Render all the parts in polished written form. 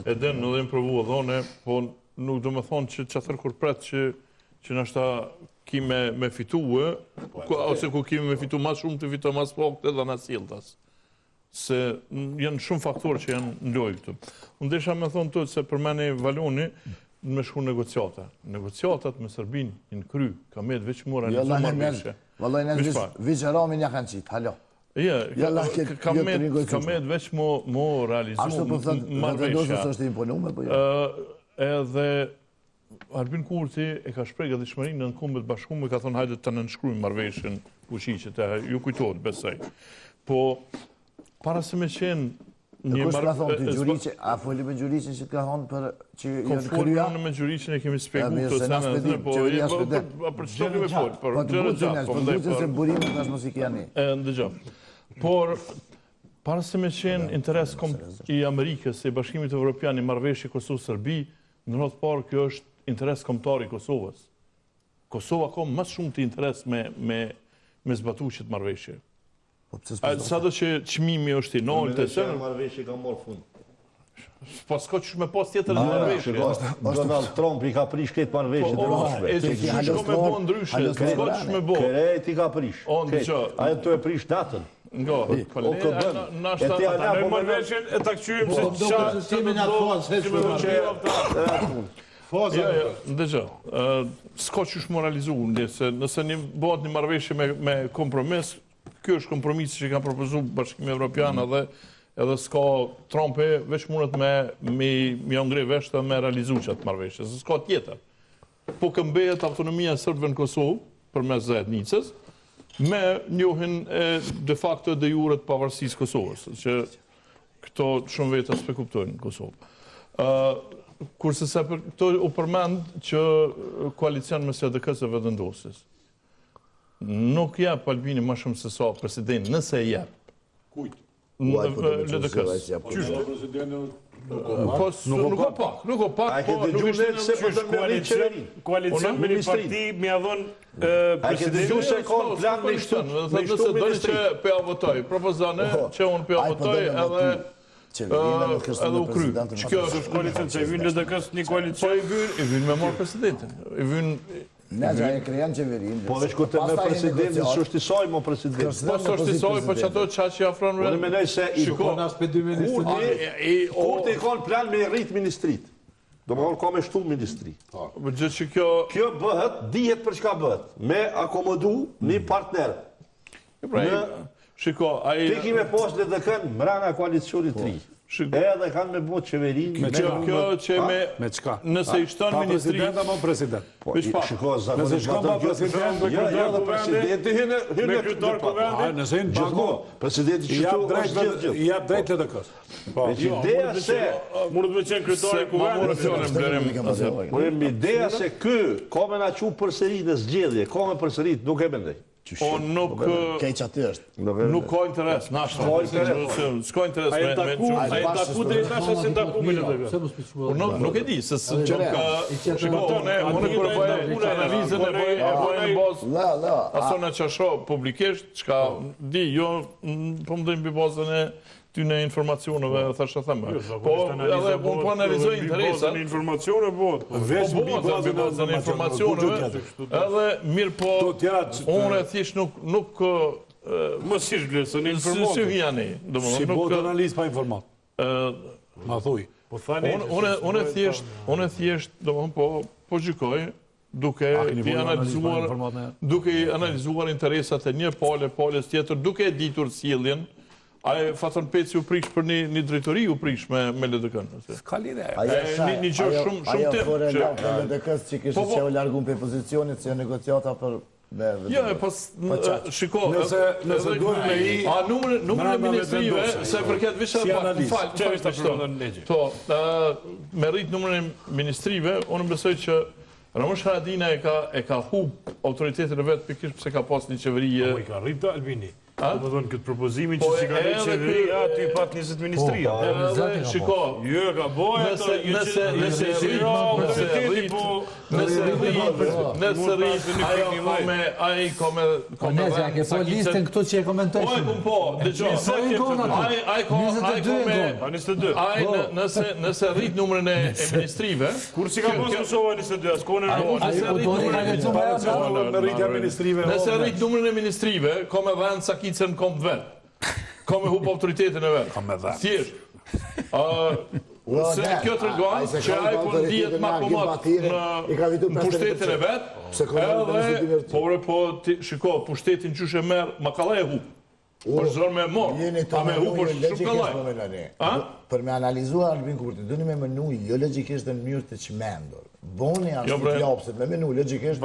e din edhe jem provu edhe une, po nuk do me thonë që qatëherë kur pret që që nashta ki me, me fitue, po, ku, ose ku ki me fitu ma shumë të fiton ma pak edhe anasjelltas. Se janë shumë faktorë që janë në lojë këtu. Unë desha me thonë të se përmeni Valoni me shku negociata. Negociatat me Serbinë janë kry, ka met veç m'u realizu jo, marrëveshje. Vallai ne veç Ramin ja kanë qitë, halo. Jo, ka met, ka met veç m'u m'u realizu Ashtu po thotë, marrëveshja. Ashtu është imponuar po jo. Edhe Albin Kurti e ka shpreh gatishmërinë në Kombet e Bashkuara, ka thonë hajde të nënshkruajmë marrëveshjen Vuçiqit, e ju kujtohet besoj. Po para se me qenë një Kush ka thonë ty Gjuriqi, a foli me Gjuriqin që të ka thonë për që janë krya? Po me Gjuriqin e kemi shpjeguar këto sene, po po për çfarë kemi fol, për po gjëra gjatë, po ndaj po se burimet tash mos i keni. E ndëgjoj. Por para se me qenë interes kom i Amerikës, i Bashkimit Evropian, i marrëveshje Kosovë-Serbi, Në radhë të parë kjo është interes kombëtar i Kosovës. Kosova ka më shumë të interes me me me zbatu qët marrëveshje. Po pse s'po? Sado që çmimi është i naltë, se marrëveshje ka marrë fund. Po s'ka qysh me pas tjetër në marrëveshje. Donald Trump i ka prish këtë marrëveshje të mësme. E ti qysh me bo ndryshe, s'ka qysh me bo. Krejt i ka prish. O, ndëgjo. Ajo tu e prish natën. Nga, po ne, e ti ala po marrëveshjen e ta kqyrim se po, ça se kemi në atë fazë, se çfarë. Faza. Jo, jo, ndëgjo. Ë s'ka qysh m'u realizu, nëse nëse një bëhet një marrëveshje me me kompromis, ky është kompromisi që ka propozuar Bashkimi Evropian mm. edhe edhe s'ka Trumpi veç mundet me me me ja ngre vesht dhe me realizu qat marrëveshje, se s'ka tjetër. Po këmbehet autonomia e serbëve në Kosovë përmes Zajednicës me njohjen e de facto e de jure të pavarësisë Kosovës, që këto shumë veta s'pe kuptojnë në Kosovë. Ë kurse se për këto u përmend që koalicion mes LDK-së e Vetëvendosjes. Nuk jep Albini më shumë se sa president, nëse e jep. Kujt? LDK-së. Qysh po Po, nuk o pak, nuk o pak, po nuk ishte në se po të me qeveri. Koalicion me një parti me ia dhon A ke dëgju se ka në plan me shtu, me shtu Nëse doni që po ja votoj, propozone po, që unë po ja votoj edhe edhe u kry. Që kjo është koalicion që i vyn LDK-s një koalicion? Po i vyn, i vyn me marrë presidentin. I vyn Ne që e krijon qeverinë. Po veç kur të me presidentin, s'është i saj mo president. Po s'është i saj, po qato qa që i afron... Unë mendoj se i Shiko, Kurti, Kurti ka në plan me i rrit ministrit. Domethonë ka me shtu ministri. Po gjë që kjo... Kjo bëhet, dihet për çka bëhet. Me akomodu një partner. Pra, shiko, ai... Ti ki me pas LDK-n mrena koalicionit të ri. Shiko. Edhe kanë me bo qeverinë. Me kjo, kjo që me... Me çka? Nëse i shton Pa ministri... president apo president? Po, Veç pak. Shiko, zakonisht... Nëse shkon pa president, Jo, jo, dhe presidenti hyn hyn Me kryetar kuvendi? A, nëse hyn Gjithmonë, presidenti I që jap tu drejt është gjithë gjithë. i jap drejt LDK-s. Po, Veç ideja se Mundet me qenë kryetari i Se ma morë kuvendit. fjalën Blerim. Po ideja se ky ka me na çu përsëri në zgjedhje, ka me përsërit, nuk e mendoj. O nuk... Kej që aty është. Nuk ka interes, nashta. S'ka interes. S'ka interes A me... e taku, a e taku deri tash ose taku me LDK? Unë nuk, nuk e di, se së që ka... Shiko, unë, unë kur e bëj analizën e bëj, e bëj në bazë La, la. asona që shoh publikisht, çka di, jo, po më mbi bazën e tyne informacioneve, thash e them. Po, edhe unë po analizoj interesat. Në informacione bëhet. Po bëhet mbi bazën e informacioneve, edhe mirë po, unë e thjesht nuk, nuk, Më si vlerëson si, informatë. si vjani, domethënë, Si nuk, bëhet analizë pa informat? Ma thuj. Po thani. Unë unë unë thjesht, unë thjesht, domethënë po po gjykoj duke A keni i bërë analizë pa analizuar informat ne? duke i analizuar interesat e një pale, palës tjetër, duke e ditur sjelljen. Ai Faton Peci u prish për një një drejtori u prish me me LDK-n. ose. S'ka lidhje. Ajo E, sha, një- një gjë ajo- shumë- shumë ajo tim, fore që- lart e LDK-s që kishte Po, po. që u larguan për pozicionit, se janë negociata për me Jo, e pas Po qa- shiko, Nëse- nëse edhe- duhet me i- A numrin numrin e mbrapa ministrive vetëvendosje. se përket veç Si pak, më analizë. fal, më Çfarë fal, është ta kështu. përmendon ligji? Po, ë me rrit numrin e ministrive, unë besoj që Ramush Haradinaj e ka e ka hup autoritetin e vet pikërisht pse ka pas një qeveri Po i ka rrit Albini. Do të thonë këtë propozimin që Po, si ka lënë edhe qeveria, aty pat 20 ministria. Po, Edhe, shiko, Jo, ka bojë ato, Nëse- jo nëse- që- nëse që rrit, ra nëse autoriteti, rrit, po nëse rrit, nëse rrit, ajo ka me, ai ka me, ka Po me neze, a ke po listën këtu që e Po e komentojshim? kum po, dëgjoj. Po e gon aty. Ai ai ka ai ka 22 e me gon. Pa 22. ai në- nëse nëse rrit numrin e, e ministrive, Kur si ka kjo- pas kjo- Kosova 22, as konën e Po, Rusës. nëse u rrit doni numrin ka e lexu me ministrive, Me rritja e ministrive. Nëse rrit numrin e ministrive, ka me dhënë sakicën në komb vet. Ka me hup autoritetin e vet. Ka me dhënë. Thjesht. Ë Ua, se ne, kjo tregon ai se që ka ai po autoritetin ndihet ma me Agim komod Batirin, në i ka fitu në pushtetin e 51%. vet. Pse ka marrë Edhe 52%? po bre, po ti shiko pushtetin qysh e merr, ma kallaj e hup. Është zor me marr. Jeni të A me hup menu jo është shumë logjikisht kallaj. po menoni. A? Për me analizuar Albin Kurti, doni me menu jo logjikisht në mënyrë të çmendur. Boni Jo, ashtu bre. të lapsit, me menu logjikisht,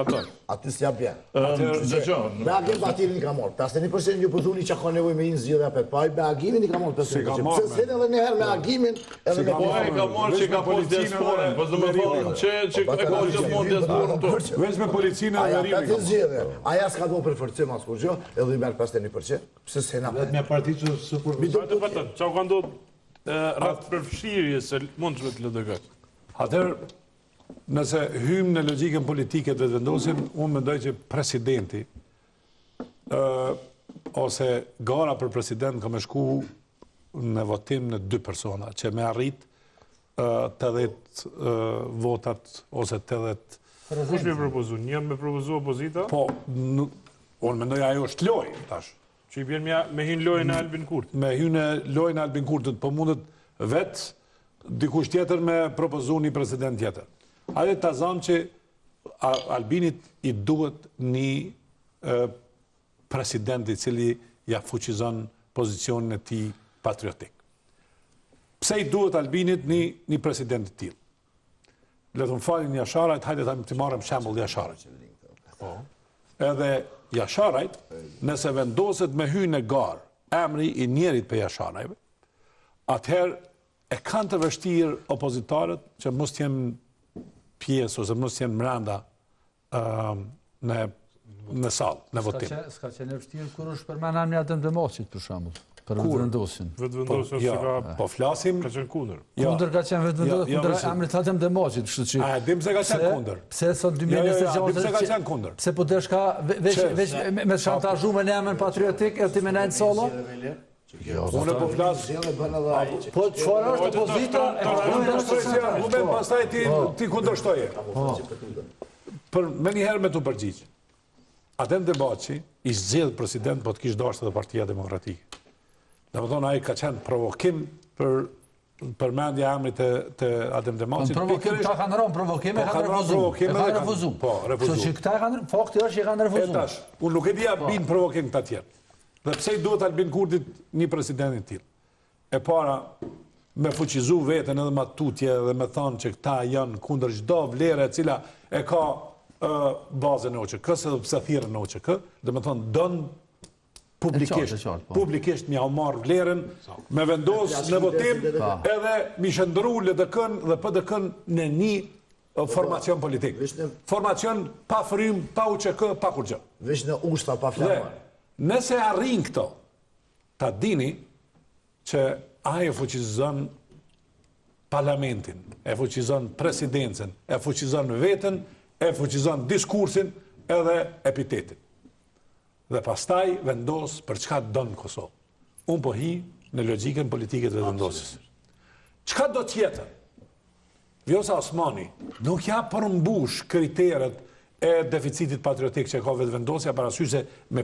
aty s'ja bjen. Dëgjoj. Me Agim Batirin i ka marrë 51% ju po thuni që ka nevojë me një zgjedhje apet. Po ai me Agimin i ka marrë 51%. marrë, Pse s'hen edhe një herë me Agimin edhe me Po ai ka marrë që ka pas diasporën, po do të thonë që që e ka gjithmonë diasporën këtu. Veç me policinë Ai dhe apet verimin. i zgjedhje. Ai as ka do për forcim as kurrgjë, edhe i merr 51%. Pse s'hen apet? Vetëm parti që super. Mi do Atë patën, çka ka ndodhur rreth përfshirjes së mundshme të LDK? Atëherë, nëse hyjmë në logjikën politike të vetëvendosjen, unë mendoj që presidenti ë ose gara për president ka me shku në votim në dy persona, që me arrit ë 80 ë, votat ose 80 Kush me propozu? Një me propozu opozita, po nuk, unë mendoj ajo është lojë tash. që i bjen me, me hinë lojën e Albin Kurti. Me hy në lojën e Albin Kurtit, po mundet vetë dikush tjetër me propozu një president tjetër. Hajde ta zamë që A- Albinit i duhet një e, president i cili ja fuqizon pozicionin e tij patriotik. Pse i duhet Albinit një, një president i tillë? Le të më falin Jasharajt, hajde ta të marrim shembull Jasharajt. Po. Edhe Jasharajt, nëse vendoset me hy në garë emri i njerit për Jasharajve, atëherë e kanë të vështirë opozitarët që mos të jenë pjesë ose mos të jenë mrenda ëm, në në sallë, në S'ka votim. qenë- S'ka qenë e vështirë kur është përmend emri Adem Demaçit për shembull, për vetëvendosjen. Vetëvendosja Jo, se ka po flasim, ka qenë kundër. jo. Kundër ka qenë vetëvendosja Jo, jo, kundër veç- emrit Adem Demaçit, kështu që A e dim se ka qenë Pse- kundër? Pse sot Jo, jo, jo, a 2026 dim se ka qenë kundër? Pse po desh ka ve- veç Që- veç me, me shantazhu me emrin patriotik edhe ti me nejnë solo? Unë po flas zgjedhje bën edhe ai. që- Po çfarë është opozita? E Unë pranojnë shtroj si argument, pastaj ti ti kundërshtoje. Për më një herë me t'u përgjigj. Adem Demaçi i zgjedh president, po të kish dashur edhe Partia Demokratike. Do të thonë ai ka qenë provokim për përmendja e emrit të, të Adem Në Demaçit. provokim, pikërisht- ta kanë rënë provokim e Po, kanë kanë rënë refuzu. provokim E edhe kanë kanë- refuzu. po, refuzu. Kështu që këta e kanë fakti është që e kanë E refuzu. tash, unë nuk e di a bin provokim këta tjerë. Dhe pse i duhet Albin Kurtit një president i tillë? E para, me fuqizu veten edhe ma tutje dhe me thonë që këta janë kundër çdo vlere e cila e ka ë, bazën e OÇK-s edhe pse thirrën në OÇK, dhe me thonë don publikisht, E qartë, e qartë, po. publikisht m'ja u marr vlerën, me vendos në votim edhe mi shëndru LDK-n dhe PDK-n në një ë, formacion politik. Veç në- Formacion pa frym, pa UÇK, pa kurrgjë. Veç në ushta pa Dhe flamur. nëse arrin këto, ta dini që ai e fuqizon parlamentin, e fuqizon presidencën, e fuqizon veten, e fuqizon diskursin edhe epitetin. Dhe pastaj vendos për çka don në Kosovë. Unë po hi në logjikën politike të vendosjes. Çka do tjetër? Vjosa Osmani nuk ja përmbush kriteret e deficitit patriotik që ka vetëvendosja parasysh se me